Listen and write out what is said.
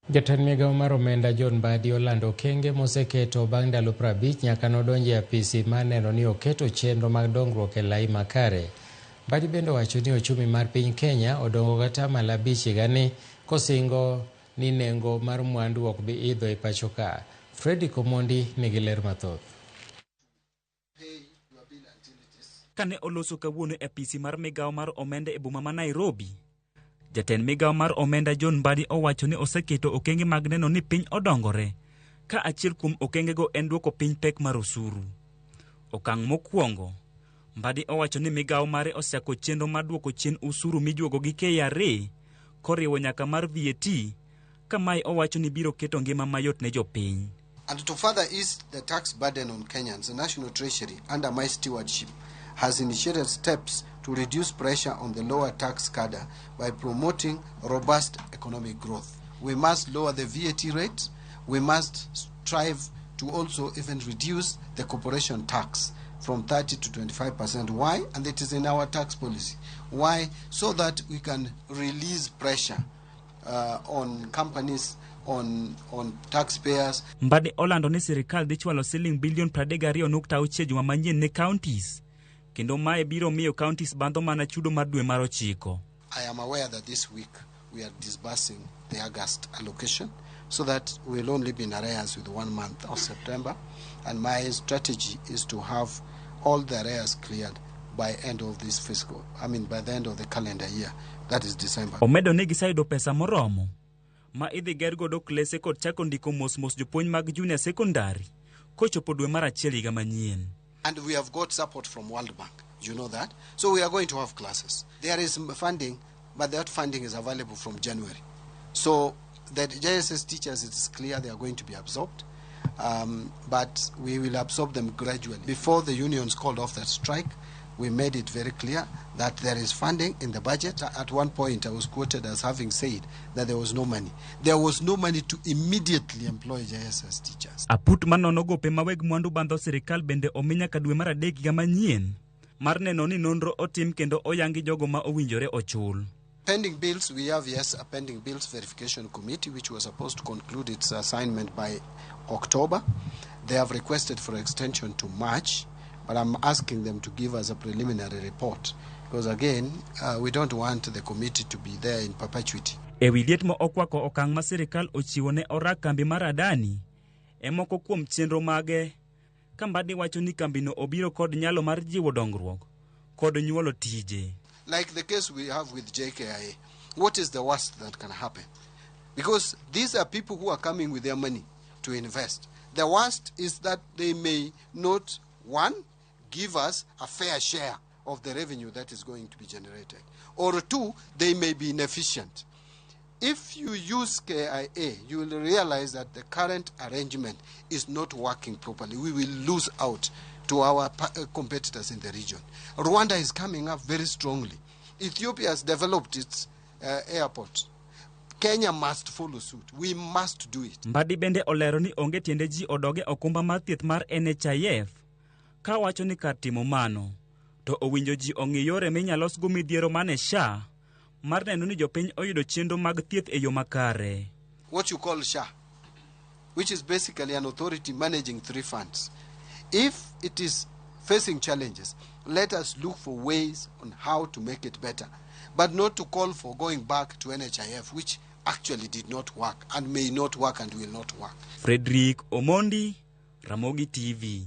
Jatend migao mar omenda John Mbadi olando okenge moseketo bang' ndalo 50 nyaka nodonjo e apisi mar neno ni oketo chenro mag dongruok e lai makare. Mbadi bende owacho ni ochumi mar piny Kenya odongo gatamalo 5 higani kosingo ni nengo mar mwandu ok bi idho e pacho ka. Fredrick Omondi nigi ler mathoth. Kane oloso kawuono e apisi mar migawo mar omenda e boma ma Nairobi, jatend migawo mar omenda John Mbadi owacho ni oseketo okenge mag neno ni piny odongore, ka achiel kuom okengego en duoko piny pek mar osuru. Okang' mokwongo, Mbadi owacho ni migawo mare osechako chenro mar duoko chien osuru mijuogo gi KRA koriwo nyaka mar VAT, ka mae owacho ni biro keto ngima mayot ne jopiny. And to further ease the tax burden on Kenyans, the National Treasury, under my stewardship, has initiated steps to reduce pressure on the lower tax cadre by promoting robust economic growth. We must lower the VAT rate. We must strive to also even reduce the corporation tax from 30 to 25%. Why? And it is in our tax policy. Why? So that we can release pressure on companies, on taxpayers. Mbadi olando ni sirikal dhi chwalo siling bilion 32.6 juma manyien ne counties, kendo mae biro miyo counties bandho mana chudo mar dwe mar 9. I am aware that this week we are disbursing the August allocation so that we'll only be in arrears with 1 month of September. And my strategy is to have all the arrears cleared by end of this fiscal, I mean by the end of the calendar year, that is December. Omedo ni giseyudo pesa moromo ma idhi ger godo klese kod chako ndiko mos mos jopuonj mag junior secondary kochopo dwe mar 1 higa manyien. And we have got support from World Bank, you know that. So we are going to have classes. There is funding, but that funding is available from January. So the JSS teachers, it's clear they are going to be absorbed, but we will absorb them gradually. Before the unions called off that strike, we made it very clear that there is funding in the budget. At one point, I was quoted as having said that there was no money. There was no money to immediately employ JSS teachers. Aput manono gope ma weg mwandu bandho sirikal bende omi nyaka dwe mar 3 higa manyien mar neno ni nonro otim kendo oyangi jogo ma owinjore ochul. Pending bills, we have, yes, a pending bills verification committee which was supposed to conclude its assignment by October. They have requested for extension to March, but I'm asking them to give us a preliminary report because again, we don't want the committee to be there in perpetuity. E wi liet ma okwako okang' ma sirikal ochiwo ne orak kambi mar Adani e moko kuom chenro mage, ka Mbadi wacho ni kambino obiro kod nyalo mar jiwo dongruok kod nyuolo tije. Like the case we have with JKIA, what is the worst that can happen? Because these are people who are coming with their money to invest. The worst is that they may not, one, give us a fair share of the revenue that is going to be generated, or two, they may be inefficient. If you use KIA, you will realize that the current arrangement is not working properly. We will lose out to our competitors in the region. Rwanda is coming up very strongly. Ethiopia has developed its airport. Kenya must follow suit. We must do it. Mbadi bende olero ni onge tiende ji odoge okumba mar thieth mar NHIF, ka wacho ni kar timo mano, to owinjo ji ong'i yore minyalosgo midhiero mane SHA mar neno ni jopiny oyudo chenro mag thieth e yo makare. What you call SHA, which is basically an authority managing 3 funds. If it is facing challenges, let us look for ways on how to make it better, but not to call for going back to NHIF, which actually did not work and may not work and will not work. Frederick Omondi, Ramogi TV.